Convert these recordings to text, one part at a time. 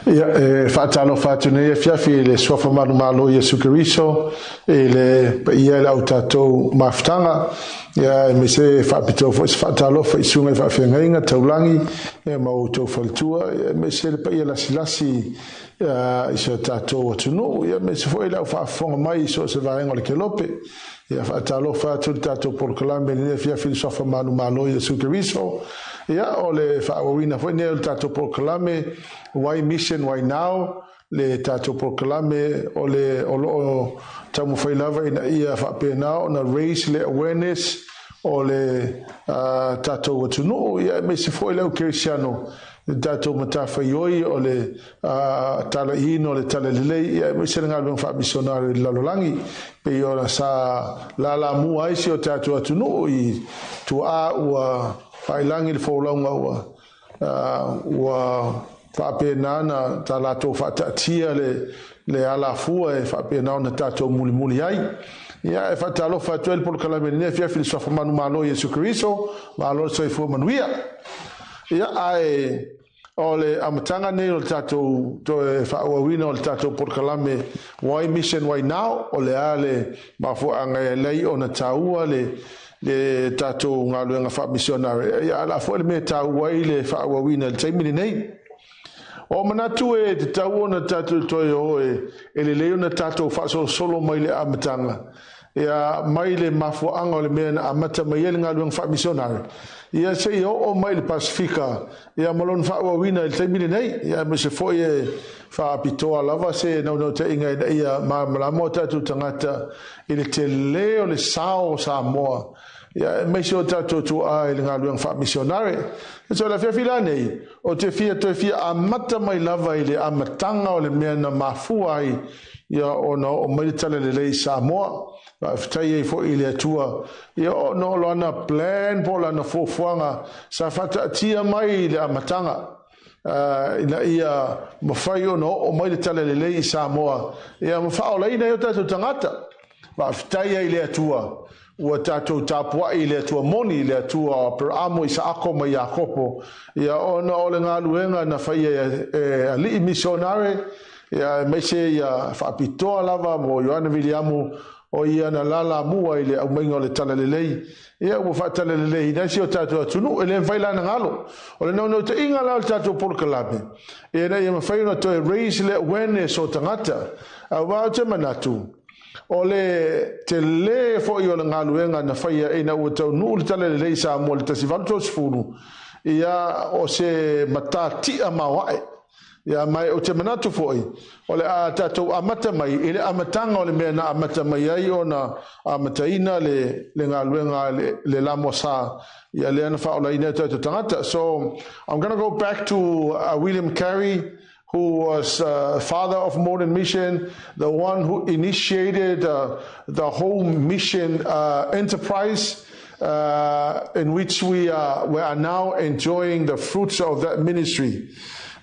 Ia, e faatalofa atu nei afiafi i le suafa manumalo o Iesu Keriso i le paia i le au tatou mafutaga. Ia, aemaise e faapitoa foi se faatalofa i susuga i faafeagaiga taulagi ia, ma outou faletua, ia, aemaise le paia lasilasi ia, i si o tatou atunuu, ia, aemaise foi le au faafofoga mai i so o se vaega o le kelope. Ia, faatalofa atu le tatou polokalame i lenei afiafi i le suafa manumalo o Iesu Keriso. Ia, o le faaauauina foi nei o le tatou polokalame Why Mission Why Now, le tatou polokalame o le o lo o taumafai lava ina ia faapena ona raise le awareness o le tatou atunuu, ia aemaise foi le au kerisiano i le tatou matafaioi o le talaiina o le talalelei, ia aemaise le galuega faamisionare i le lalolagi, pei ona sa lalamua ai si o tatou atunuu i tuaa ua faailagi le folauga ua ua faapena na ta latou faataatia le le alafua e faapena ona tatou mulimuli ai. Ia, e faatalofa atu ai le polokalame i lenei afiafi i le suafa manumalo o Iesu Keriso, malo le soifua manuia. Ia, ae o le amataga nei o le tatou toe faaauauina o le tatou polokalame Why Mission Why Now, o le a le mafuaaga e alai ona taua le le tatou galuega faamisionare, ia, a o le a foi le mea e taua ai le faaauauina i le taimi lenei. O manatu e tatau ona tatou toe o e, e lelei ona tatou faasolosolo mai le amataga, ia, mai le mafuaaga o le mea na amata mai ai le galuega faamisionare, ia seia oo mai i le Pasefika, ia ma lona faaauauina i le taimi lenei, ia aemaise foi e faapitoa lava se naunautaiga ina ia malamalama o tatou tagata i le tele o le sao o Samoa, ia aemaise o tatou tuaa i le galuega faamisionare. So le afiafi la nei, ou te fia toe fia amata mai lava i le amataga o le mea na mafua ai ia ona oo mai le talalelei i Samoa. Faafetai ai foi i le Atua ia ona o lana plan po o lana fuafuaga sa faataatia mai i le amataga ina ia mafai ona oo mai le talalelei i Samoa ia ma faaolaina ai o tatou tagata. Faafetai ai i le Atua ua tatou tapuai i le Atua moni, le Atua o Aperaamo, Isaako ma Iakopo, ia ona o le galuega na faia e alii misionare, ia aemaise ia faapitoa lava mo Ioane Viliamu, o ia na lalamua i le aumaiga o le talalelei, ia ua faatalaleleina ai si o tatou atunuu, e le mafai la ona galo. O le naunautaiga la o le tatou polokalame, ina ia mafai ona toe raise le awareness o tagata, aua ou te manatu, o le tele foi o le galuega na faia ina ua taunuu le talalelei i Samoa i le 1830, ia o se matatia maoae. Ia, ma ou te manatu foi, o le a tatou amata mai i le amataga o le mea na amata mai ai ona amataina le, le galuega le, le lamosa, ia lea na faaolaina ai o tatou tagata. So, I'm going to go back to William Carey, who was father of modern mission, the one who initiated the whole mission enterprise, in which we are now enjoying the fruits of that ministry.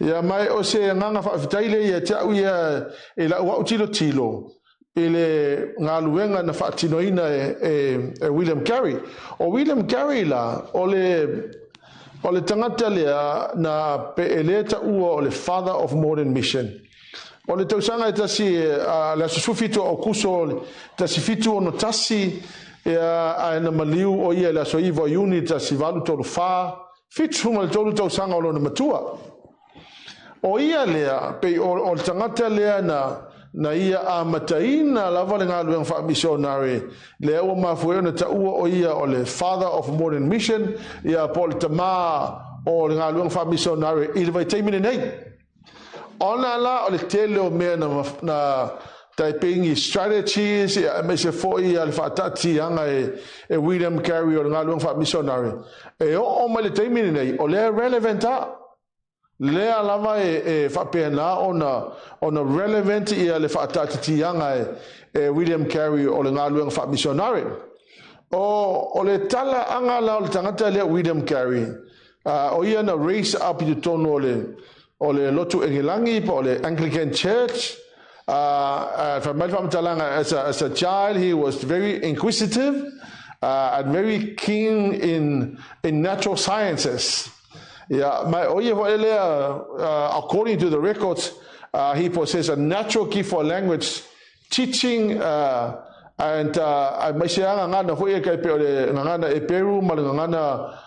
Ia mai o se agaga faafetai lea ia te au ia i lau au tilotilo i le galuega na faatinoina e, e, e William Carey. O William Carey la, o le, o le tagata lea na pe e le taua o le father of modern mission. O le tausaga e tasi, le aso 17 o Aokuso o le 1761, ia, ae na maliu o ia i le aso 9 o Iuni 1834, 73 tausaga o lona matua. O ia lea, pei o, o le tagata lea na, na ia amataina lava le galuega faamisionare, lea ua mafua ai ona taua o ia o le Father of Modern Mission, ia po o le tamā o le galuega faamisionare i le vaitaimi lenei. Ona la o le tele o mea na, na taipingi strategies, ia, aemaise foi ia le faataatiaga e, e William Carey o le galuega faamisionare, e oo mai le taimi lenei, o lea e relevant a. Lea lava e, e faapena ona, ona relevant ia le faataatitiaga e, e William Carey o le galuega faamisionare. O, o le tala aga la o le tagata lea William Carey, o ia na raise up i totonu o le, o le lotu Engelangi po o le Anglican Church. Fai mai le faamatalaga, as a, as a child he was very inquisitive and very keen in, in natural sciences. Ia, ma o ia foi lea, according to the records, he possessed a natural gift for language teaching, and aemaise lava gagana foi ia e pei o le gagana Eperu ma le gagana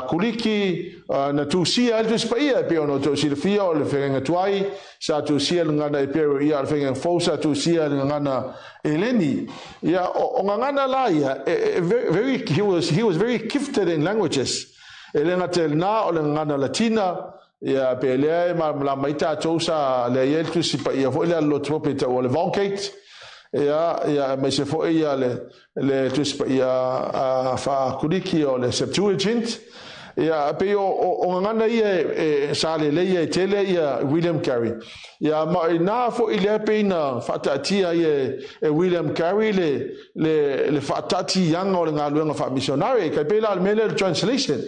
Kuliki, na tusia ai le Tusi Paia e pei ona outou silafia o le feagaiga tuai sa tusia le gagana Eperu, ia o le feagaiga fou sa tusia le gagana Eleni. Ia, o gagana la ia, very, he was very gifted in languages. E le gata i lena, o le gagana Latina, ia pe lea e malamalama ai tatou sa lea i ai le Tusi Paia foi lea lotu pe tau o le Vulgate, ia aemaise foi ia le Tusi Paia faa-Kuliki o le Septuagint. Ia pei o gagana ia e sa lelei e tele ia William Carey. Ia ma ina foi lea pei na faataatia ia e William Carey le faataatiaga o le galuega faamisionare, kai pei la le mea lea le translation,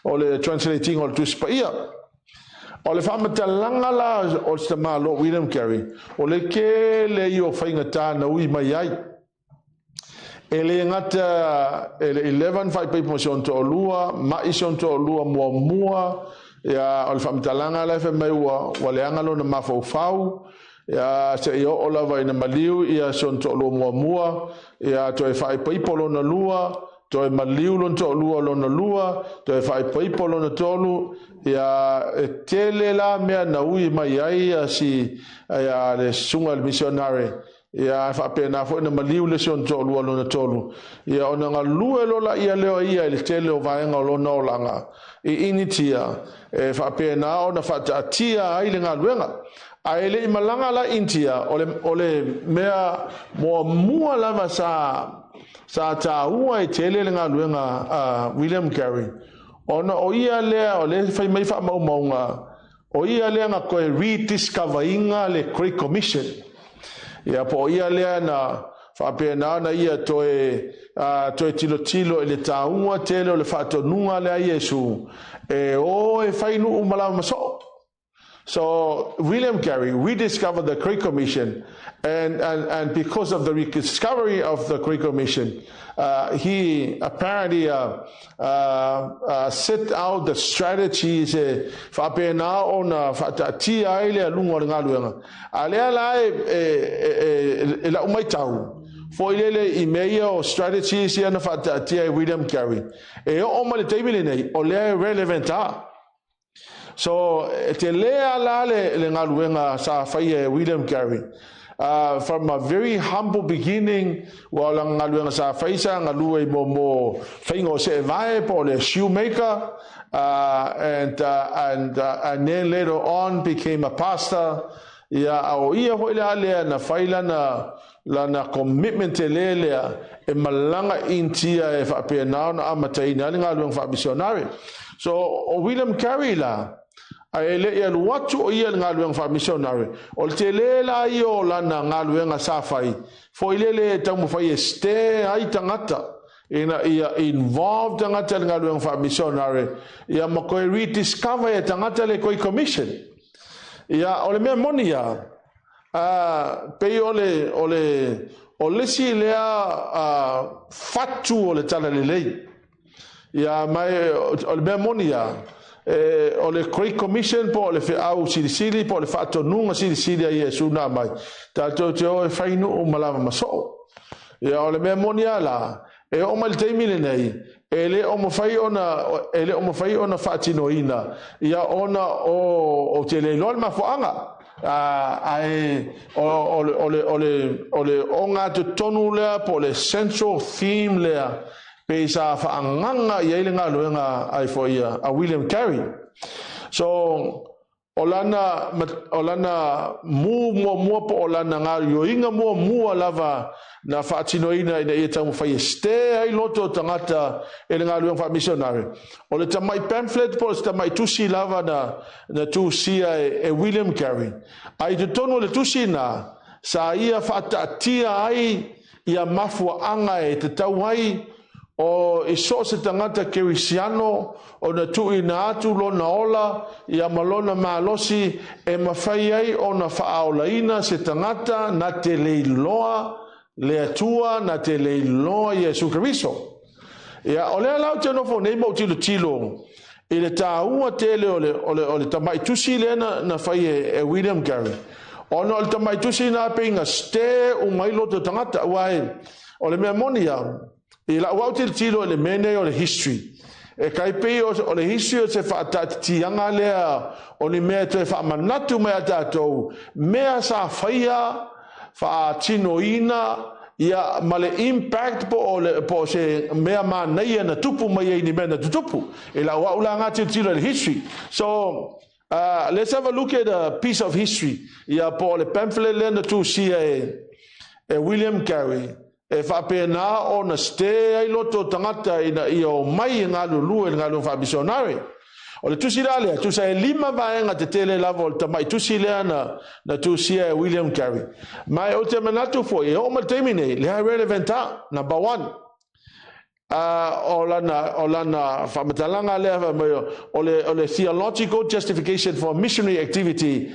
o le translating o le Tusi Paia. O le faamatalaga la o le tamaloa William Carey, o le tele ia o faigata na ui mai ai. E le gata e le 11 faipaipa ma si ona toalua, ma'i si ona toalua muamua, ia o le faamatalaga la e fai mai ua leaga lona mafaufau, ia seia oo lava ina maliu ia si ona toalua muamua, ia toe faipaipa lona lua, toe maliu lona toalua lona lua, toe faipaipa lona tolu, ia e tele la mea na ui mai ai ia si ia le susuga i le missionary. Ia faapena foi na maliu le si ona toalua lona tolu. Ia ona galue loa ia lea o ia i le tele o vaega o lona olaga i Initia e faapena ona faataatia ai le galuega. Ae le i malaga la Initia, o le mea muamua lava sa taua e tele le galuega a William Carey, ona o ia lea o le fai mai faamaumauga, o ia lea na toe rediscover-ina le Great Commission. Ia po o ia lea na faapena ona ia toe tilotilo i le taua tele o le faatonuga lea Iesu e o e fai nuu ma lava masoo. So William Carey rediscovered the Great Commission, and because of the rediscovery of the Great Commission, he apparently set out the strategies e faapena ona faataatia ai le aluga o le galuega. A lea la e lau maitau, foi lele i mea ia o strategies ia na faataatia e William Carey. E oo mai le taimi lenei, o lea e relevant a. So, e te lea la le galuega sa faia e William Carey. From a very humble beginning, ua o lana galuega sa fai sa galue i mo faiga o seevae po o le shoemaker, and then later on became a pastor. Ia, a o ia foi lea lea na fai lana commitment tele lea e malaga Initia e faapena ona amataina ai le galuega faamisionare. So, o William Carey la, ae e le i alu atu o ia le galuega faamisionare, o le tele la ia o lana galuega sa fai, foi lele e taumafai e stir ai tagata, ina ia involve tagata i le galuega faamisionare, ia ma toe rediscover e tagata le Great Commission. Ia, o le mea moni ia, pei o le isi lea fatu o le talalelei. Ia, mai o le mea moni ia, o le Great Commission po o le feau silisili po o le faatonuga silisili a Iesu na mai, tatou te o e fai nuu ma lava masoo. Ia, o le mea moni a la, e oo mai le taimi lenei, e le o mafai ona faatinoina, ia ona o te le iloa le mafuaaga. Ae o le ogatotonu lea po o le central theme lea pe sa faagaga i ai le galuega ai foi ia a William Carey. So o lana mu muamua po o lana gaoioiga muamua lava na faatinoina ina ia taumafai e stir ai loto o tagata e le galuega faamisionare, o le tamai pamphlet po o le tamai tusi lava na tusia e William Carey. Ae i totonu o le tusi na sa ia faataatia ai ia mafuaaga e tatau ai o i so o se tagata kerisiano ona tuuina atu lona ola ia ma lona malosi e mafai ai ona faaolaina se tagata na te le iloa le Atua, na te le iloa Iesu Keriso. Ia, o lea la ou te nofo nei ma ou tilotilo I le tāua tele o le tama'i tusi lea na fai e William Carey, ona o le tama'i tusi na pei na stir uma ai loto o tagata, aua o le mea moni ia, i la'u au tilotilo i le mea nei o le history, e tai pei o le history o se fa'ataatitiaga lea o ni mea e toe fa'amanatu mai a tatou mea sa faia fa'atinoina ia ma le impact po o se mea manaia na tupu mai ai ni mea na tutupu. I la'u a'u la tilotilo i le history. So let's have a look at a piece of history ia po o le pamphlet lea na tusia e William Carey e faapena ona stir ai loto tagata ina ia o mai e galulue le galuega fa'amisionare. O le tusi la lea, tusa e lima vaega tetele lava o le tama'i tusi lea na tusia e William Carey. Ma e o te manatu foi, e oo ma le taimi nei, lea relevant a. Number one, o lana faamatalaga lea o le theological justification for missionary activity,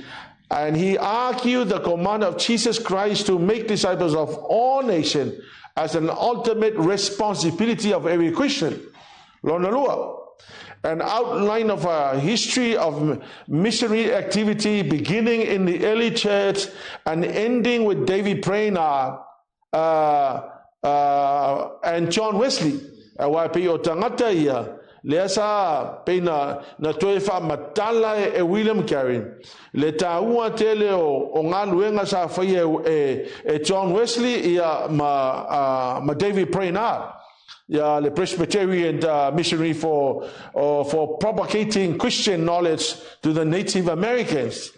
and he argued the command of Jesus Christ to make disciples of all nations as an ultimate responsibility of every Christian. Lona lua, an outline of a history of missionary activity beginning in the early church and ending with David Brainerd and John Wesley. Aua pei o tagata ia, lea sa pei na toe faamatala e William Carey le tāua tele o galuega sa faia e John Wesley ia ma David Brainerd ia, le Presbyterian missionary for propagating Christian knowledge to the Native Americans.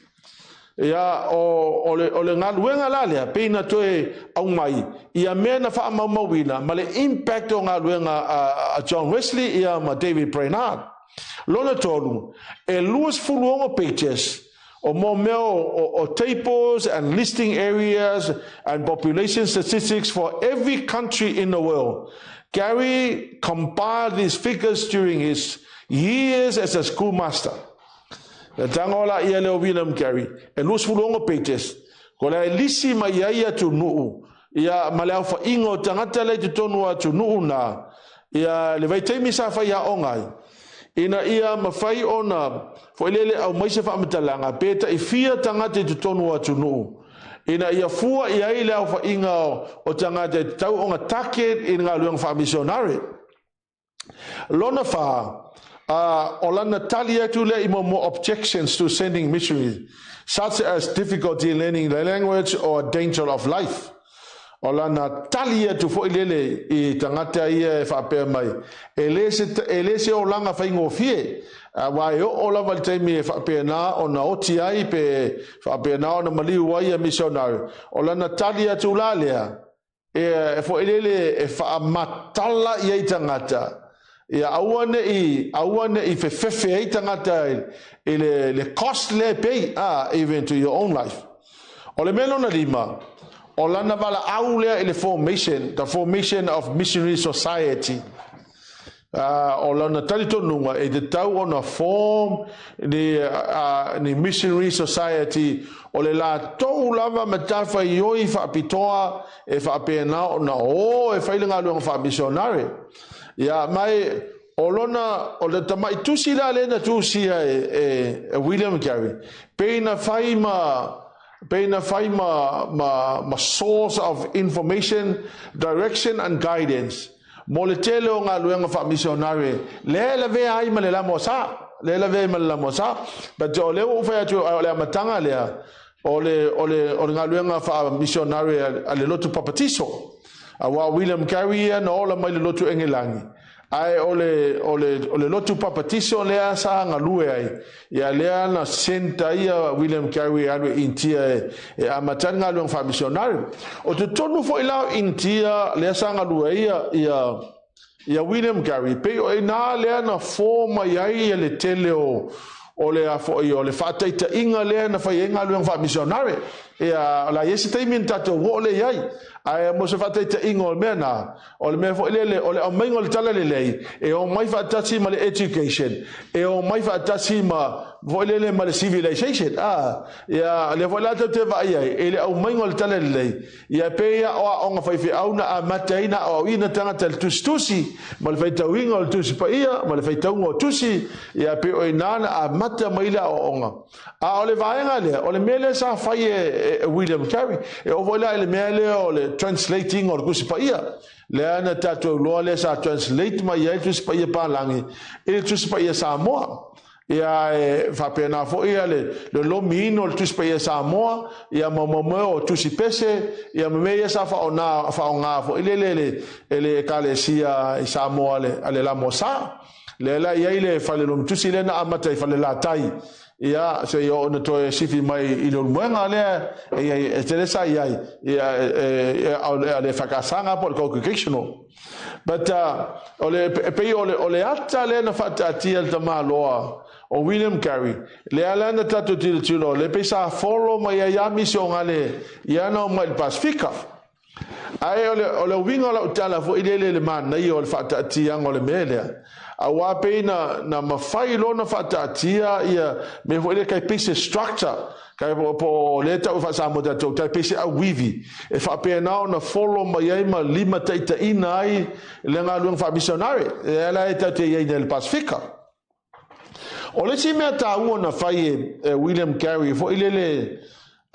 Ia, o le galuega la lea, pei na toe aumai ia mea na faamaumauina ma le impact o galuega a John Wesley ia ma David Brainerd. Lona tolu, e 26 pages o mo mea o tables and listing areas and population statistics for every country in the world. Carey compiled these figures during his years as a schoolmaster. Le tago la ia leo William Carey, e 26 pages. Ko le lisi mai ai atunuu, ia ma le aufa'iga o tagata le totonu o atunuu na, ia le vaitaimi sa fai aoga ai. Ina ia mafai ona foi lele aumai se faamatalaga pe ta'ifia tagata i totonu o atunuu. Ina ia fua i ai le aufa'iga o tagata e tatau ona target i le galuega fa'amisionare. Lona fā, o lana tali atu lea i mo objections to sending missionaries, such as difficulty in learning the language or danger of life. O lana tali atu foi lele i tagata ia e faapea mai, e le se olaga faigofie, aua e oo lava le taimi e faapena ona oti ai pe faapena ona maliu ai ia missionary. O lana tali atu la lea, e foi lele e faamatala i ai tagata, ia aua ne'i fefefe ai tagata i le cost le pay even to your own life. O le mea lona lima, o lana valaau lea i le formation, the formation of missionary society. O lana talitonuga e tatau ona form ni missionary society o le latou lava matafaioi faapitoa e faapena ona o e fai le galuega fa'amisionare. Ia mai o lona o le tama'i tusi la lea na tusia e William Carey, pei na fai ma source of information, direction and guidance mo le tele o galuega fa'amisionare lea e lavea ai ma le lamo sa lea lavea ai ma le lamo sa. But o lea ua fai atu o le amataga lea o le galuega fa'amisionare a le lotu papatiso, auā William Carey ia na ola mai le lotu Engelagi, ae o le lotu papatiso lea sa galue ai ia lea na senta ia William Carey alu i Intia e amata le galuega fa'amisionare. O totonu foi la o Intia lea sa galue ai ia William Carey, pei o ina lea na fō mai ai ia le tele o le a foi o le faataitaiga lea na fai ai galuega fa'amisionare. Ia o la i ese taimi na tatou oo le i ai. Ae mo se faataitaiga o le mea na, o le mea foi lele, o le aumaiga o le tala lelei, e omai faatasi ma le education, e omai faatasi ma foi lele ma le civilization. Ah, ia, lea foi la tatou te vaai ai, i le aumaiga o le tala lelei, ia pei o aoga faifeau na amata ai na aoaoina tagata i le tusitusi, ma le faitauina o le tusi paia, ma le faitauga o tusi, ia pei o i ina na amata mai le aoaoga. A o le vaega lea, o le mea lea sa fai e, e William Carey, e oo foi la i le mea lea o le translating o le Tusi Paia. Lea na tatou iloa lea sa translate mai ai le Tusi Paia Palangi i le Tusi Paia Samoa. Ia e faapena foi ia le lolomiina o le Tusi Paia Samoa, ia ma mea o Tusi Pese, ia ma mea ia sa faaaoga, faaaoga foi lele le, e le Ekalesia i Samoa a le Lamosa. Lea la i ai le fale lomitusi lea na amata i Falelatai, ia se i oo na toe sifi mai i le Ulumoega lea e i ai, e tele sa i ai, ia e, le whakasaga po le congregational. But o le, e pei o le, o le ata lea na faataatia le tamaloa o William Carey, lea la na tatou tilotilo, le pei sa follow mai ai a misionale ia na o mai le Pasifika. Ae o le, o le uiga o lau tala foi lele le manaia o le faataatiaga o le mea lea. Aua pei na, na mafai loa ona faataatia ia mea foi lea kai pei se structure, kai po, po lea tau faa-Samoa tatou, tai pei se auivi, e faapena ona follow mai ai ma limataitaiina ai le galuega faa-missionary, e ala e tatou te i ai nei i le Pasifika. O le isi mea taua na fai e, e William Carey foi lele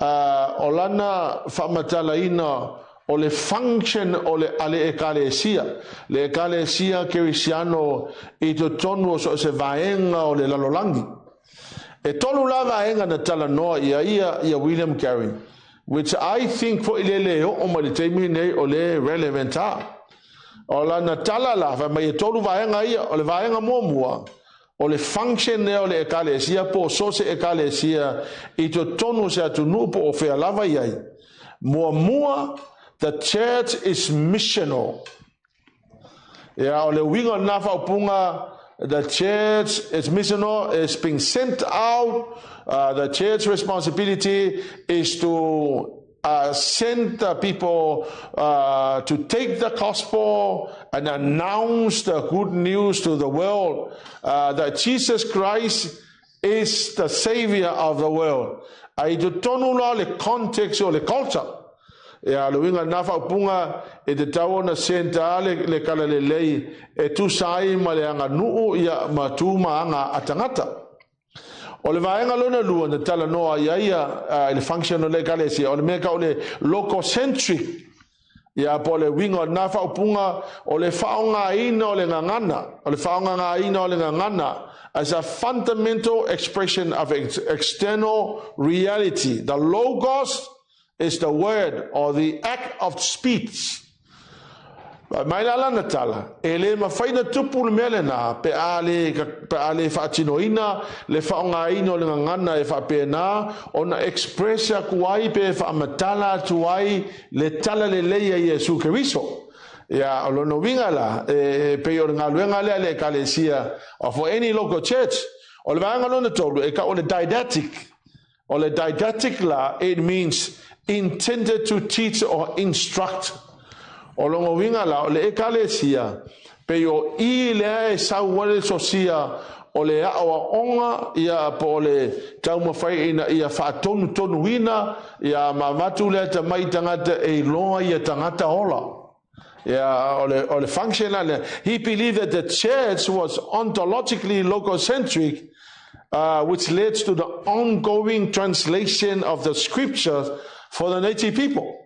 o lana faamatalaina o le function o le a le ekalesia, le ekalesia kerisiano i totonu o so o se vaega o le lalolagi. E tolu la vaega na talanoa ia ia ia William Carey, which I think foi lele e oo mai le taimi nei o le relevant a. O lana tala la, fai mai e tolu vaega ia, o le vaega muamua, o le function lea o le ekalesia po o so se ekalesia i totonu o se atunuu po o fea lava i ai. Muamua, the church is missional. Ia, o le uiga o lena faaupuga, the church is missional, is being sent out. The church responsibility is to send the people to take the gospel and announce the good news to the world that Jesus Christ is the savior of the world. Ai totonu la le context o le culture. Ia, le uiga lena faaupuga e tatau ona send le, le kala lelei e tusa ai ma le aganuu ia ma tu ma aga a tagata. O le vaega lona lua na talanoa ai ai ia, i le function o le ekalesia, o le mea tau le logocentric. Ia, po o le uiga o lena faaupuga, o le faaaogaina o le gagana, o le faaaogaina o le gagana as a fundamental expression of external reality. The logos is the word or the act of speech. Mai la lana tala, e le mafai na tupu le mea lena, pe a le, pe a le faatinoina le faaaogaina o le gagana e faapena ona express atu ai pe faamatala atu ai le tala lelei a Iesu Keriso. Ia, o lona uiga la, e pei o le galuega lea le ekalesia, or for any local church. O le vaega lona tolu, e tau o le didactic. O le didactic la, it means intended to teach or instruct. O lona uiga la, o le ekalesia, pei o i lea e sau ai le sosia o le aoaoga, ia po o le taumafai ina ia faatonutonuina, ia ma avatu lea tamai tagata e iloa ia tagata ola. Ia, o le, o le function la lea. He believed that the church was ontologically logocentric, which led to the ongoing translation of the scriptures for the native people.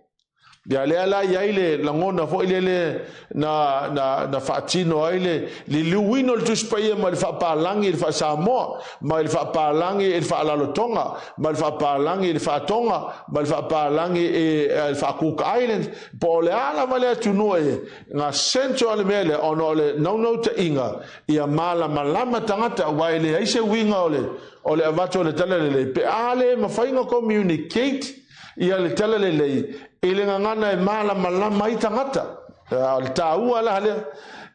Ia lea la i ai le lagona foi lele na, na, na faatino ai le liliuina o le Tusi Paia mai le faapalangi i le faa-Samoa, mai le faapalangi i le faalalotoga, mai le faapalangi i le faatoga, mai le faapalangi i le faa-Cook Island, po o le a lava le atunuu e ga central le mea lea, ona o le naunautaiga ia malamalama tagata, aua e leai se uiga o le, o le avatu o le tala lelei, pe a le mafai ona communicate ia le tala lelei i le gagana e malamalama ai tagata. O le taua la lea.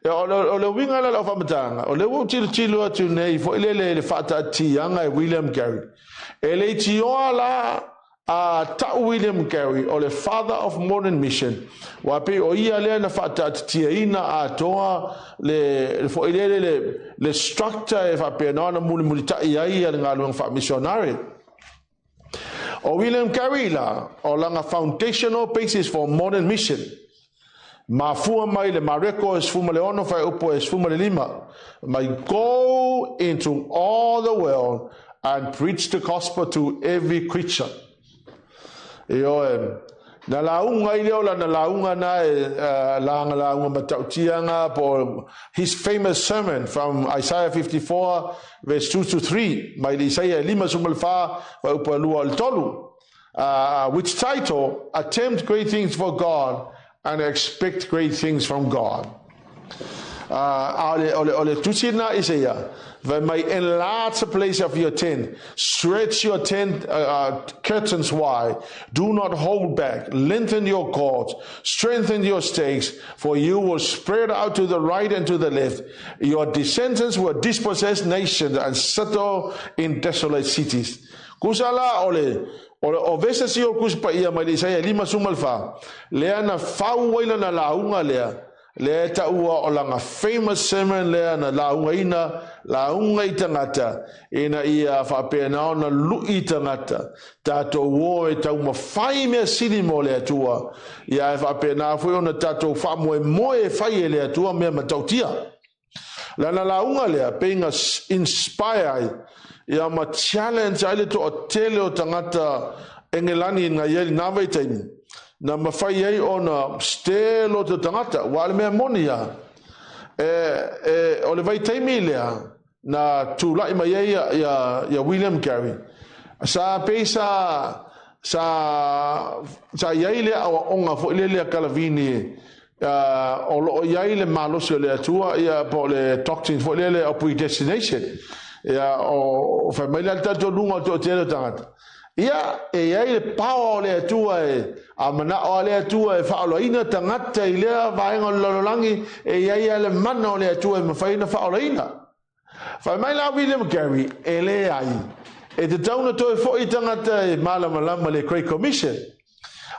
O le, o le uiga la lau faamatalaga, o lea ua ou tilotilo atu nei foi lele i le faataatiaga e William Carey. E le itioa la A ta'u William Carey o le Father of Modern Mission, ua pei o ia lea na fa'ataatitiaina atoa le, le fo'i lele le, le structure e fa'apena ona mulimulita'i ai ia le galuega fa'amisionare. O William Carey la, o lana foundational basis for modern mission, mafua mai le Mareko e 16 fuaiupu e 15 mai, "Go into all the world and preach the gospel to every creature." Ioe, na lauga i lea o lana lauga na e laga lauga matautia po his famous sermon from Isaiah 54 verse 2 to 3, mai le Isaia 54 fuaiupu e 2 o le 3, which title, "Attempt Great Things for God and Expect Great Things from God." A o le tusi na Isaia, fai mai, "Enlarge the place of your tent, stretch your tent curtains wide, do not hold back, lengthen your cords, strengthen your stakes, for you will spread out to the right and to the left. Your descendants will dispossess nations and settle in desolate cities." Kusa la o le o vesa si o kusi pa ia mai le Isaia 54, lea na fau ai lana lauga lea, lea e ta'ua o lana famous sermon lea na laugaina lauga i tagata ina ia fa'apena ona lu'i tagata tatou o e taumafai mea sili mo le Atua ia e fa'apena foi ona tatou fa'amoemoe e fai e le Atua mea matautia. Lana lauga lea peiga inspire ai ia ma challenge ai le to'atele o tagata Engelani na iai lena vaitaimi na mafai ai ona stir loto tagata ua le mea moni ia e o le vaitaimi lea na tula'i mai ai ia William Carey sa pei sa iai le aoaoga fo'i le lea Kalavini o lo'o iai le malosi o le Atua ia po o le doctrine fo'i lele o predestination ia o fai mai le talitonuga o le to'atele o tagata ia e iai le power o le Atua e a mana'o a le Atua e fa'aolaina tagata i lea vaega o le lalolagi e iai a le mana o le Atua e mafai ona fa'aolaina. Fai mai la William Carey e leai e tatau na toe fo'i tagata e malamalama le Great Commission.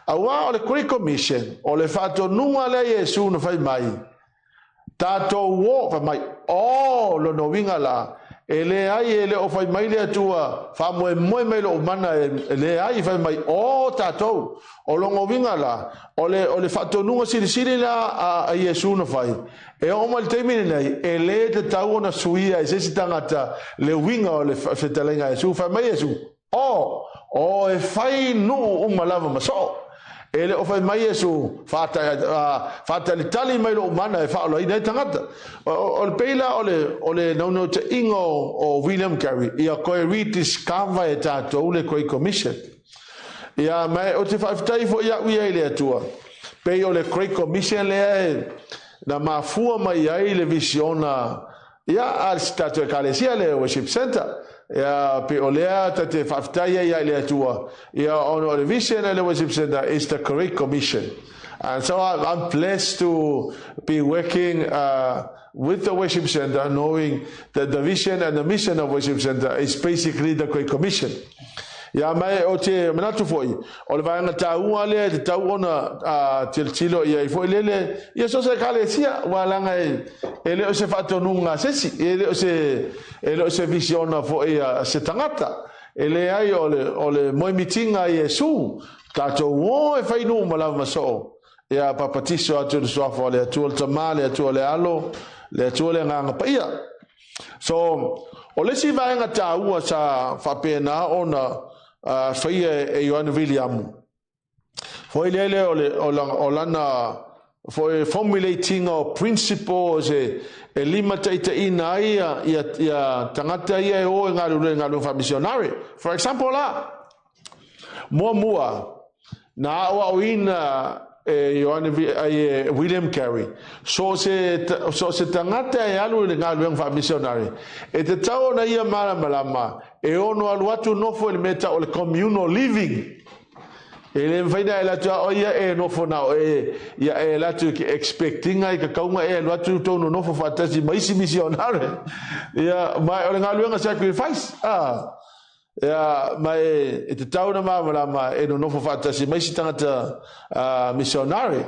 Auā o le Great Commission o le fa'atonuga lea Iesu na fai mai tatou o fai mai o lona uiga la e leai e le o fai mai le Atua fa'amoemoe mai lo'u mana e leai fai mai o tatou o lona uiga la o le fa'atonuga silisili la a Iesu na fai e oo mai le taimi lenei e lē tatau ona suia e se isi tagata le uiga o le fetalaiga a Iesu. Fai mai Iesu o e fai nuu uma lava ma soo e le o fai mai Iesu fa'atalitali mai lo'u mana e fa'aolaina ai tagata o le peila o le naunautaiga o William Carey ia koe rediscover e tatou le Great Commission. Ia ma o te fa'afetai fo'i a'u ia i le Atua pei o le Great Commission lea e na mafua mai ai le visiona ia a le tatou ekalesia le Worship Center ia pe o lea ta te fa'afetai ai i le Atua ia ona o le vision a le Worship Center is the Great Commission. And so I'm blessed to be working with the Worship Center, knowing that the vision and the mission of Worship Center is basically the Great Commission. Ia mai o te manatu fo'i o le vaega tāua lea e tatau ona tilotilo i ai fo'i lele ia so se ekalesia ua laga e le o se fa'atonuga a sesi e le o se visiona fo'i a se tagata e leai o le moemitiga a Iesu tatou o e fai nuu ma lava ma soo ia papatiso atu le suafa o le Atua le Tamā, le Atua le Alo, le Atua le Agaga Paia. So o le isi vaega tāua sa fa'apena ona faia e Ioane Viliamu foi lele o lana foi formulating o principles e lima ta'itaʻina ai ia tagata ia e o e galulue galuega fa'amisionare. For example la, muamua na a'oa'oina e Ioane ai e William Carey so se tagata e alu i le galuega fa'amisionare e tatau ona ia malamalama e ono alu atu nofo i le mea ta'u o le communal living. E le mafai na e latu o ia e nofo na o e ia e latu ke expectinga i ka kaunga e alu atu tonu nofo fa'atasi ma isi missionare ia ma o le galuega sacrifice. Ia, ma e, e tatau ona malamalama e nonofo faatasi ma isi tagata missionary.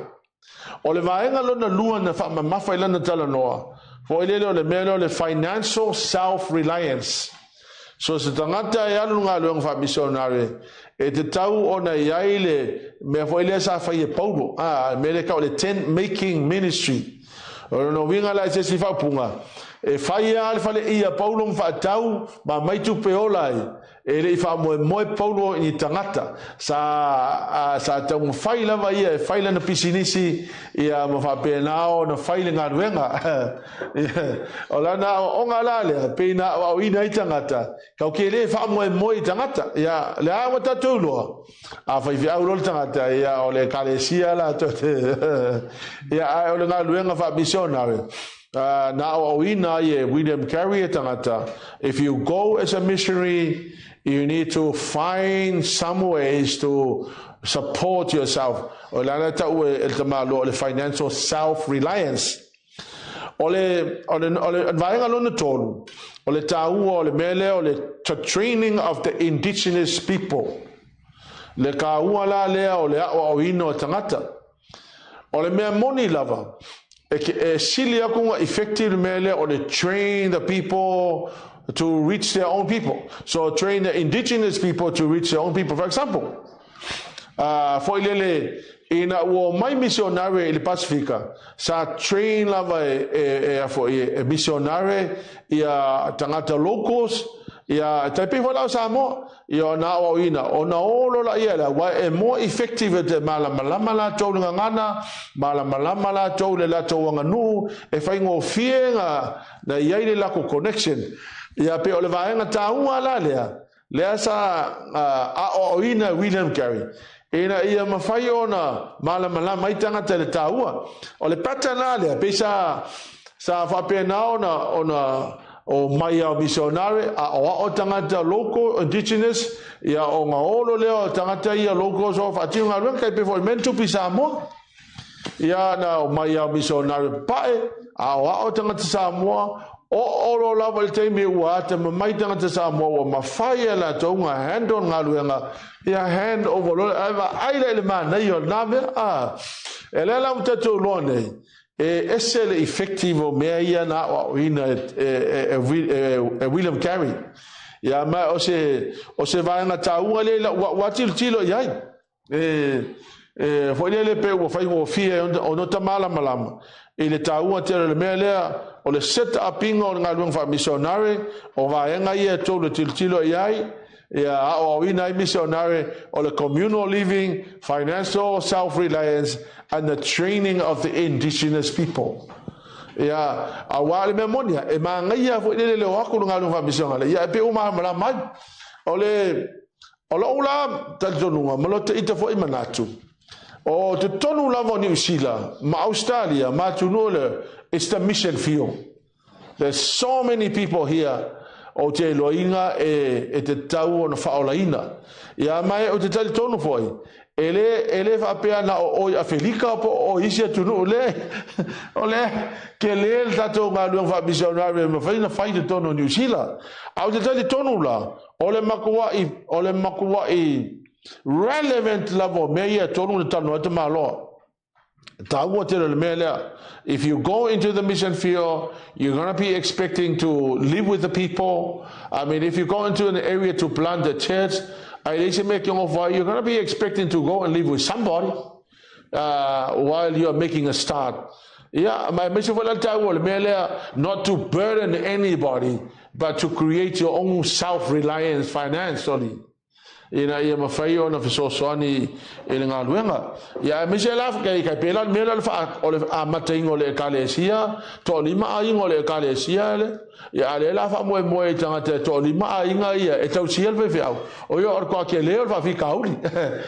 O le vaega lona lua na faamamafa i lana talanoa, foi lele o le mea lea o le financial self-reliance. So se tagata e alu i le galuega faamisionare, e tatau ona i ai le mea foi lea sa fai e Paulo, a, le mea lea e tau o le tent making ministry. O lona uiga la i se isi faaupuga, e fai lava le faleii a Paulo ma faatau ma aumai tupe ola ai, e le i faamoemoe Paulo i ni tagata. Sa, sa taumafai lava ia e fai lana pisinisi ia ma faapena ona fai le galuega. O lana aoaoga la lea, pei na aoaoina ai tagata, kau ke le faamoemoe i tagata. Ia, le a ua tatou iloa, a faifeau loa le tagata, ia, o le ekalesia latou te, ia, ae o le galuega faamisionare, na aoaoina ai e William Carey e tagata, if you go as a missionary, you need to find some ways to support yourself. O le ala tau e le tamaloa o le financial self-reliance. O le, o le, o le vaega lona tolu, o le taua o le mea lea o le the training of the indigenous people. Le kaua la lea o le aoaoina o tagata. O le mea moni lava, e, e sili aku nga effective le mea lea o le train the people to reach their own people. So train the indigenous people to reach their own people. For example, foi lele, ina ua omai misionare i le Pasifika, sa train lava e, e, e, a foi, e misionare ia tagata locals, ia tai pei foi la o Samoa, ia ona aoaoina, ona o loa laia lea, aua e more effective e te malamalama latou i le gagana, malamalama latou i le latou aganuu, e faigofie na, na i ai le latou connection. Ia pei o le vaega taua la lea, lea sa aoaoina e William Carey, ina ia mafai ona malamalama ai tagata i le taua. O le pattern la lea, pei sa, sa faapena ona, ona o mai ao misionare, aoao tagata local, indigenous, ia ona olo lea o tagata ia locals o faatino galuega, tai pei foi le mea na tupu i Samoa. Ia na o mai ao misionare pae, aoao tagata Samoa, oo loa lava i le taimi ua atamamai tagata Samoa ua mafai e latou ona handle le galuega, ia hand over loa, ae vaai la i le manaia o lena mea. A, e lea la ua tatou iloa nei, e ese le effective o mea ia na aoaoina e, e, e, e, e William Carey. Ia, ma o se, o se vaega taua lea i lau ua tilotilo i ai. E, e foi lele pe ua faigofie ona ta malamalama i le taua tele o le mea lea o le set up-inga o le galuega faamisionare, o vaega ia e tolu e tilotilo i ai, ia aoaoina ai misionare, o le communal living, financial self-reliance and the training of the indigenous people. Ia, aua le mea moni, e māgaia foi lele le o aku le galuega faamisionare, ia e pe ua malamalama ai. O le O lou la talitonuga ma lo ita foi manatu, o totonu lava o Niu Sila ma Australia ma atunuu le, it's the mission field. There's so many people here o te iloaina e, e te tau ona faaolaina. Ia ma e o te talitonu foi, e le, e le faapea na o oi Afelika po o isi atunuu le, o le tele le tatou galuega faamisionare e mafai ona fai i totonu o Niu Sila. A o te talitonu la, O le matua'i, o le matua'i relevant lava o mea ia e tolu na talanoa ai tamaloa. Taua tele o le mea lea. If you go into the mission field, you're going to be expecting to live with the people. I mean, if you go into an area to plant the church, ai leai se mea ke ngofo ai, you're going to be expecting to go and live with somebody while you are making a start. Ia, ma aemaise foi la le taua o le mea lea, not to burden anybody, but to create your own self-reliance financially ina ia mafai ona fesoasoani i le galuega. Ia, aemaise la, kai, kai pēlā le mea lea o le wha, o le amataina o le ekalesia, toalima aiga o le ekalesia le, ia, a lea la faamoemoe i tagata e toalima aiga ia e tausia le faifeau, o ia o le toatele o le faafitauli.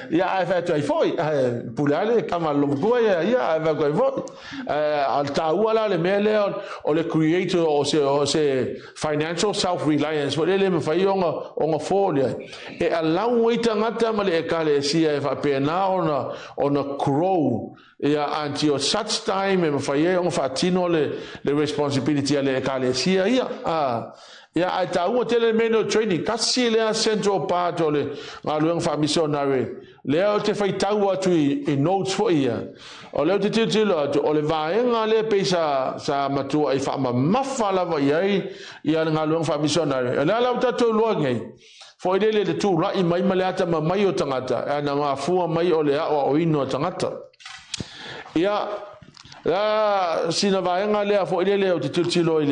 Ia, ae fai atu ai foi, ae pule lava le tama a le lomatua ia, ia, ae fai atu ai foi. A o le taua la o le mea lea o le create o se, o se financial self reliance foi lele e mafai ona, ona fall i ai. E allow ai tagata ma le ekalesia e faapena ona, ona grow ia until such time e mafai ai ona faatino le, le responsibility a le ekalesia ia. A, Ia, ae taua tele le mea lenei o le training. Tasi lea central part o le galuega faamisionare, lea ou te faitau atu i notes foi ia, o lea ou te tilotilo atu, o le vaega lea pei sa matuai faamamafa lava i ai ia le galuega faamisionare. O lea la ua tatou iloa nei, foi lele le tulai mai ma le atamamai o tagata, e ana mafua mai o le aoaoina o tagata. Ia, la sina vaega lea foi lele ou te tilotilo i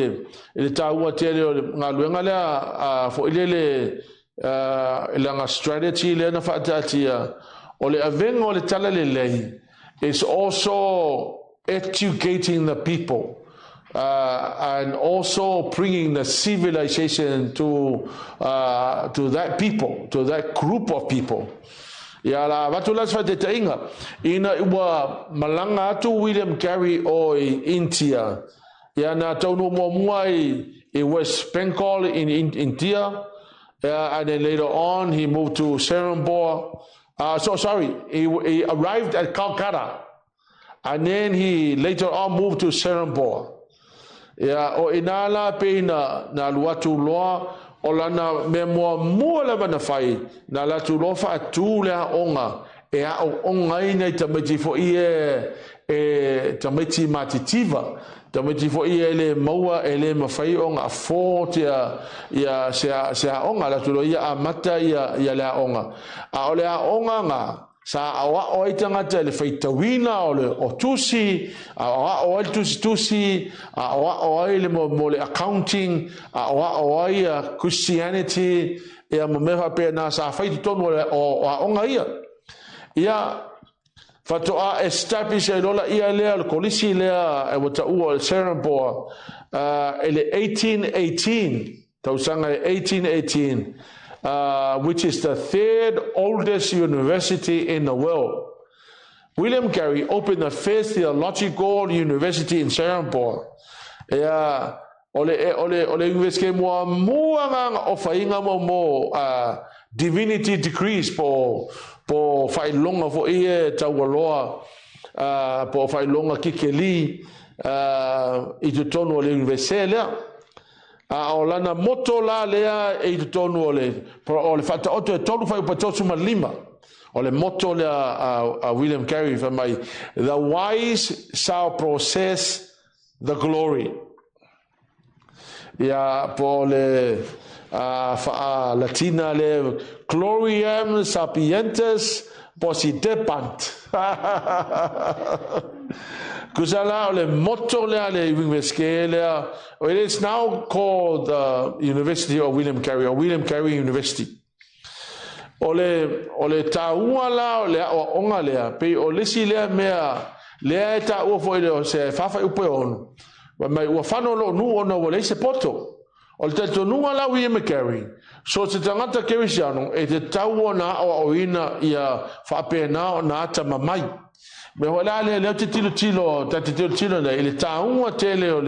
le taua tele o le galuega lea foi lele i lana strategy lea na faataatia, o le avega o le talalelei is also educating the people and also bringing the civilization to that people, to that group of people. Ia la avatu la se faataitaiga, ina ua malaga atu William Carey o i India, ia na taunuu muamua i West Bengal in India, and then later on he moved to Serampore. So sorry, he arrived at Calcutta, and then he later on moved to Serampore. Ia, o ina la pe na alu atu loa, o lana mea muamua lava na fai, na alu atu loa faatu le aoga, e aooga ai nai tamaiti foi e tamaiti matitiva, tamaiti foi e le maua, e le mafai ona afford ia se aoga, alu atu loa ia amata ia le aoga. A o le aoga nga, sa aoao ai tagata i le faitauina o le o tusi, aoao ai le tusitusi, aoao ai le mo le accounting, aoao ai Christianity, ia ma mea faapena sa fai i totonu o aoga ia. Ia, faatoa establish ai loa ia lea o le kolisi lea e ua taua o le Serampore i le 1818, tausaga e 1818, which is the third oldest university in the world. William Carey opened the first theological university in Serampore. Ia, o le university muamua nga ofainga mo divinity degrees po faailoga foi e taualoa po faailoga kikeli i totonu o le universite lea. A o lana motto la lea e i totonu o le faataoto e 3.35. O le motto lea a William Carey fai mai, "The wise shall possess the glory." Ia, po le faa-Latina le gloriam sapientes possidebant. Kusa la o le motto lea le University lea, it is now called the University of William Carey or William Carey University. O le taua la o le aoaoga lea, pei o le isi lea mea lea e taua foi le o se 4.6, mai ua fano lou nuu ona ua leai se poto. O le talitonuga la William Carey, so se tagata kerisiano e tatau ona aoaoina ia faapena ona atamamai. Me hoi la lea lea te tilotilo, ta te tilotilo nei, i le taua tele o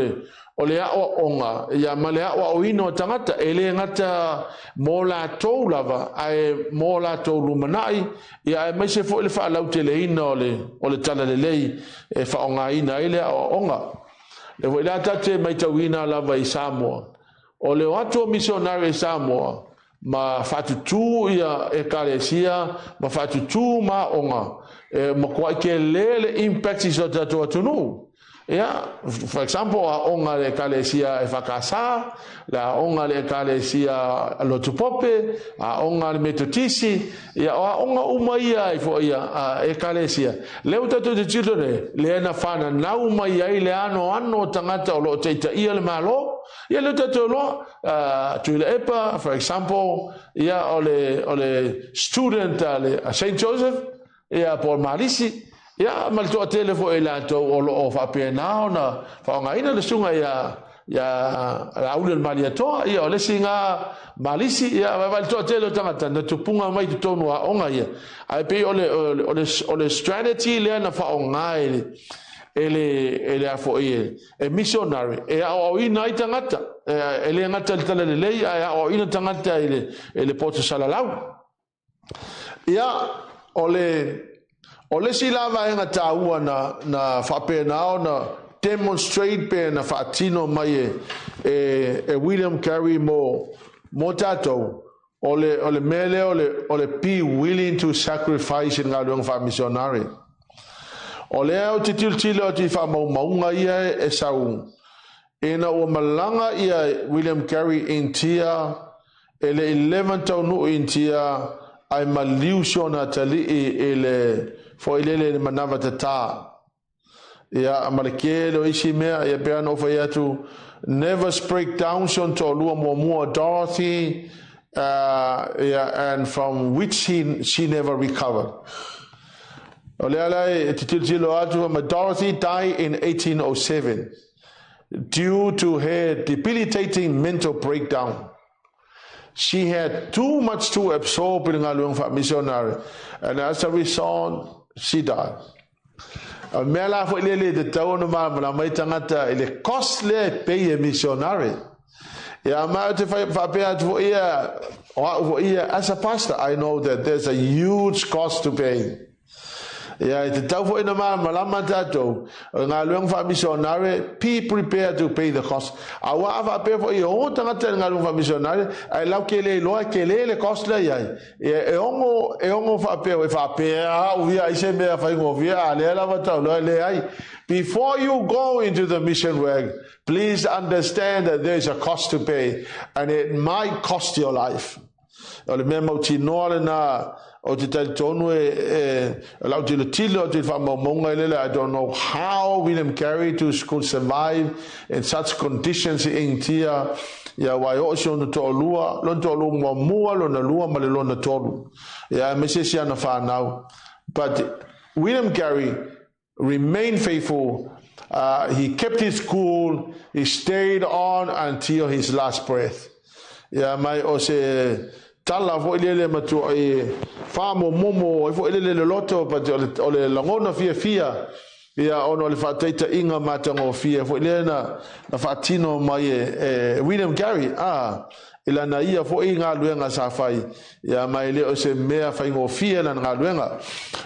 le aoaoga, ia ma le aoaoina o tagata, e le gata mo latou lava, ae mo latou lumanai, ia aemaise foi le faalauteleina o le talalelei e faaaogaina ai le aoaoga. Le foi la tate maitauina lava i Samoa, o le o atu o misionari i Samoa, ma faatutū ia ekalesia, ma faatutū ma aoga, e matuai tele le impact i so tatou atunuu. Ia, for example, aoga le ekalesia EFKS, le aoga le ekalesia Lotupope, aoga le Metotisi, ia o aoga uma ia i fo ia ekalesia. Le ua tatou tilotilo le, lea na fananau mai ai le anoano o tagata o loo taitaia le Malo, ia le tatou iloa, Tuilaepa, for example, ia o le student a St. Joseph, ia po o Malisi, ia ma le toatele foi i latou o loo faapena ona faaaogaina le susuga ia Laauli o le Malietoa, ia o le isi ga Malisi, ia va le toatele o tagata na tupuga mai totonu o aoga ia. Ae pei o le strategy lea na faaaoga e le a foi e missionary e aoaoina ai tagata e le gata i le talalelei ae aoaoina tagata i le poto salalau. Ia, o le isi la vaega taua na faapena ona demonstrate pe na faatino mai e William Carey mo tatou, o le mea lea o le be willing to sacrifice i le galuega faamisionare. O lea ou te tilotilo atu i faamaumauga ia e sau ina ua malaga ia William Carey Intia e le 11 taunuu Intia ae maliu si ona atalii i le foilele i le manava tatā ia ma le kele o isi mea ia pe ana ou fai atu nervous breakdown si ona toalua muamua Dorothy, yeah, and from which she never recovered. O lea la e tilotilo atu ma Dorothy died in 1807 due to her debilitating mental breakdown. She had too much to absorb i le galuega faamisionary, and as a result, she died. O mea la foi lele te tau ona malamalama ai tagata i le cost lea e pay e missionary. Ia ma te faapea atu foi ia, o au foi ia, as a pastor, I know that there's a huge cost to pay. Ia, e te tau foi na malamalama tatou, o le galuega faamisionare, be prepared to pay the cost. Aua a faapea foi o tagata i le galuega faamisionare, ae lau ke le iloa ke le le cost lea iai. Ia, e ono faapea, e faapea au ia i se mea faigofie, a lea lava tau loa le ai. Before you go into the mission work, please understand that there is a cost to pay, and it might cost your life. O le mea mautinoa lena o te talitonu e lau tilotilo atu i le faamaumauga i lele. I don't know how William Carey to could survive in such conditions i Intia ia wa e oo si ona toalua, lona toalua muamua, lona lua ma le lona tolu. Ia me se si ana whānau. But William Carey remained faithful. He kept his cool. He stayed on until his last breath. Ia mai o se tala foi lele matua e whaamomomo e foi lele le loto but o le lagona fiafia ia ona o le faataitaiga matagofie foi lea na faatino mai e William Carey a i lana ia foi galuega sa fai ia mai le o se mea faigofie lana galuega.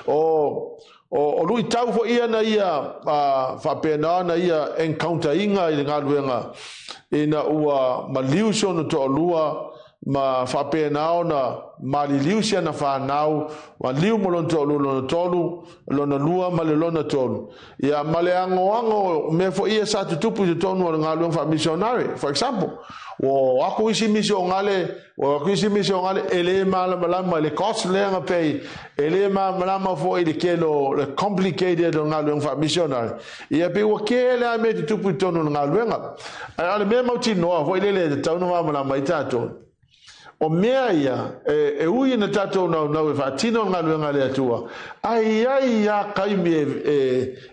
O luitau foi ia na ia faapena na ia encounter inga i le galuega ina ua maliu si ona toalua ma faapena ona maliliu si ana whanau maliu mo lona toalua, lona tolu, lona lua ma le lona tolu ia ma le agoago mea foi ia sa tutupu i totonu o le galuega faamisionare. For example, ua aku isi misionale, ua aku isi misionale e le malamalama i le cost lea na pay, e le malamalama foi i le kelo le complicated o le galuega faamisionare ia pe ua kele a mea tutupu i totonu o le galuega. Ae o le mea mautinoa foi lele e tatau ona malamalama ai tatou o mea ia e ui na tatou naunau e faatino le galuega a le Atua, ai ai a kaimi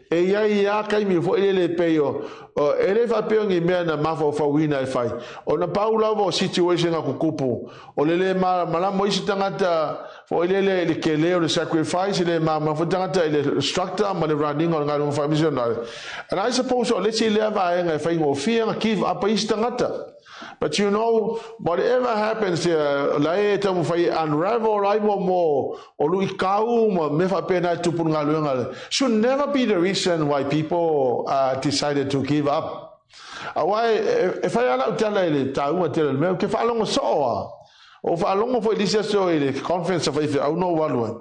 e iai a kaimi foi lele pei o e le faapea ni mea na mafaufauina e fai ona pau lava o situation a kukupu o le le malamalama o isi tagata foi lele i le kele o le sacrifice le malamalama foi tagata i le structure ma le running o le galuega faamisionare. And I suppose o le isi lea vaega e faigofie na give up ai isi tagata. But whatever happens here, la e taumafai unravel ai mo o luitau ma mea faapena e tupu galuega should never be the reason why people decided to give up. Aua e fai ala u tala i le taua tele le mea ke faalogo soo a. O faalogo foi lisi aso i le conference a faifeau no walu ai.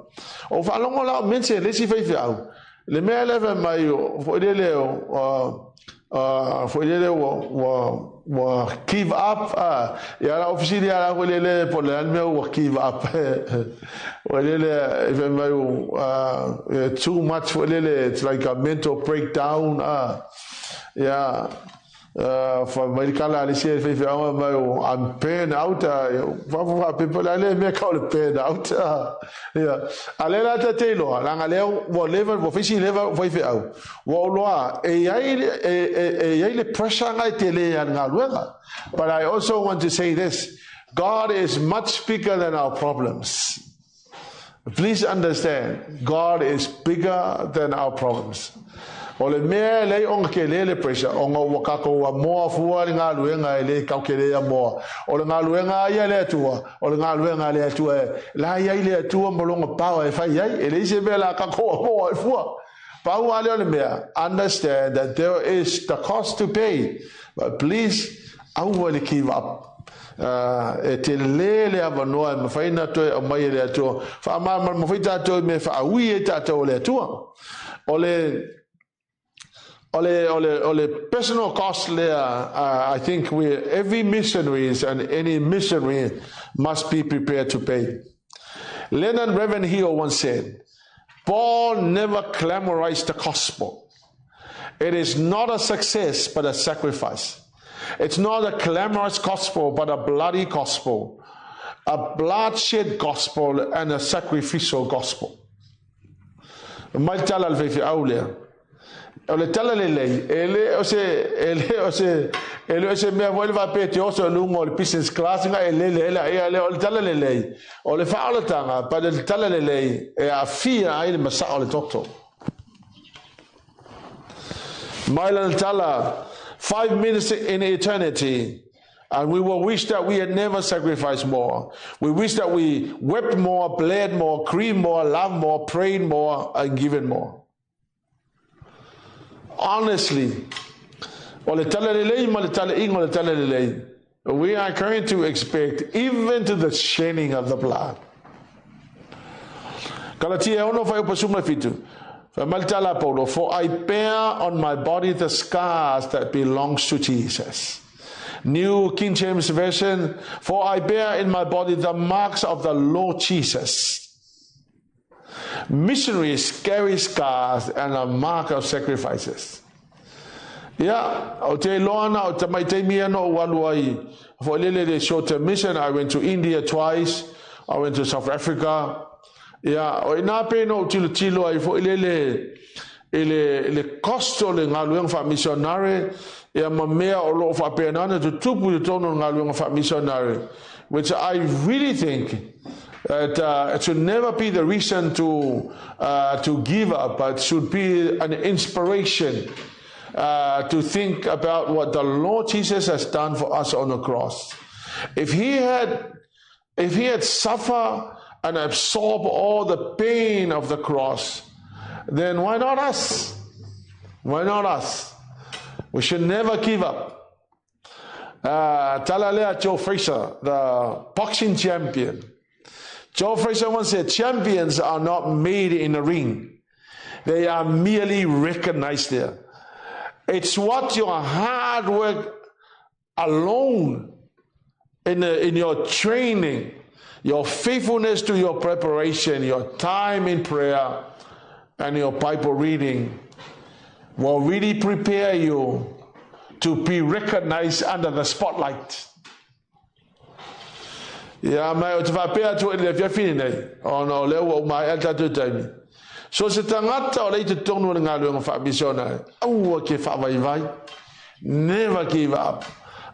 O faalogo la o mense le isi faifeau. Le mea le fai mai o foi lele o foi lele ua give up ia la ofisi ia la foi lele po le mea ua give up foi lele e fai mai too much foi lele, it's like a mental breakdown ia fa mai kala le se fai fai mai I'm burn out fa fa pe la le mea ka le burn out ia a le la te te loa la nga le ua leva ua fisi leva fai fai au ua loa e ai e ai le pressure ngai te le al galuega. But I also want to say this: God is much bigger than our problems. Please understand, God is bigger than our problems. O le mea e lei onga ke le le pressure, onga ua kako ua moa fua le galuega e le kau ke le moa. O le galuega ia le Atua, o le galuega le Atua e, la ia i le Atua mo longa pawa e fai ai, e le ise mea la kako ua moa e fua. Pau lava lea o le mea, understand that there is the cost to pay, but please, aua le give up. E tele le avanoa e mafai ona toe aumai e le Atua. Faamalamalama foi tatou i mea e faaui ai tatou e le Atua. O le o le o le o le personal cost lea, I think we every missionaries and any missionary must be prepared to pay. Leonard Ravenhill once said, Paul never glamorized the gospel. It is not a success, but a sacrifice. It's not a glamorous gospel, but a bloody gospel, a bloodshed gospel, and a sacrificial gospel. Mai le tala a le faifeau lea. O le tala lelei, e le o se, e le o se, e le o se mea foi le faapea e te oso i luga o le business class nga e lele ai la, ia le o le tala lelei, o le faaolataga, but le tala lelei e aafia ai le masaa o le toto. Mai lana tala, 5 minutes in eternity, and we will wish that we had never sacrificed more. We wish that we wept more, bled more, grieved more, loved more, prayed more, and given more. Honestly, o le tala lelei ma le tala ingo le tala lelei, we are going to expect even to the shedding of the blood. Kalatia 6 fuaiupu 17. Fai mai le tala a Paulo, for I bear on my body the scars that belongs to Jesus. New King James Version, for I bear in my body the marks of the Lord Jesus. Missionaries carry scars and a mark of sacrifices. Ia, o te iloa na o tamaitaimi ia na ou alu ai foi lele le short term mission. I went to India twice. I went to South Africa. Ia, o ina pe na ou tilotilo ai foi lele i le cost o le galuega faa-missionary, ia ma mea o loo faapena ona tutupu i totonu o le galuega faa-missionary, which I really think that it should never be the reason to give up, but should be an inspiration to think about what the Lord Jesus has done for us on the cross. If he had suffered and absorbed all the pain of the cross, then why not us? Why not us? We should never give up. Tala lea Joe Frazier, the boxing champion. Joe Frazier once said, "Champions are not made in a ring. They are merely recognized there." It's what your hard work alone in your training, your faithfulness to your preparation, your time in prayer, and your Bible reading will really prepare you to be recognized under the spotlight. Ia, ma o te faapea atu i le afiafi nei, ona o lea ua uma ai tatou taimi. So se tagata o le i totonu o le galuega faamisionare, aua ke faavaivai. Never give up.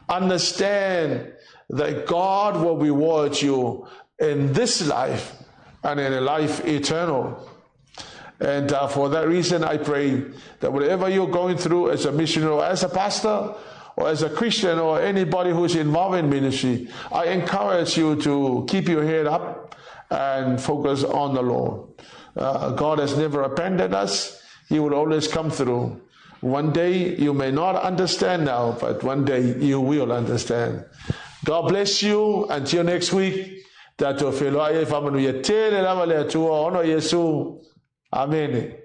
Understand that God will reward you in this life and in a life eternal. And for that reason, I pray that whatever you're going through as a missionary or as a pastor or as a Christian or anybody who's involved in ministry, I encourage you to keep your head up and focus on the Lord. God has never abandoned us. He will always come through. One day you may not understand now, but one day you will understand. God bless you. Until next week. Tatou feiloai, faamanuia tele lava le Atua ona o Iesu. Amene.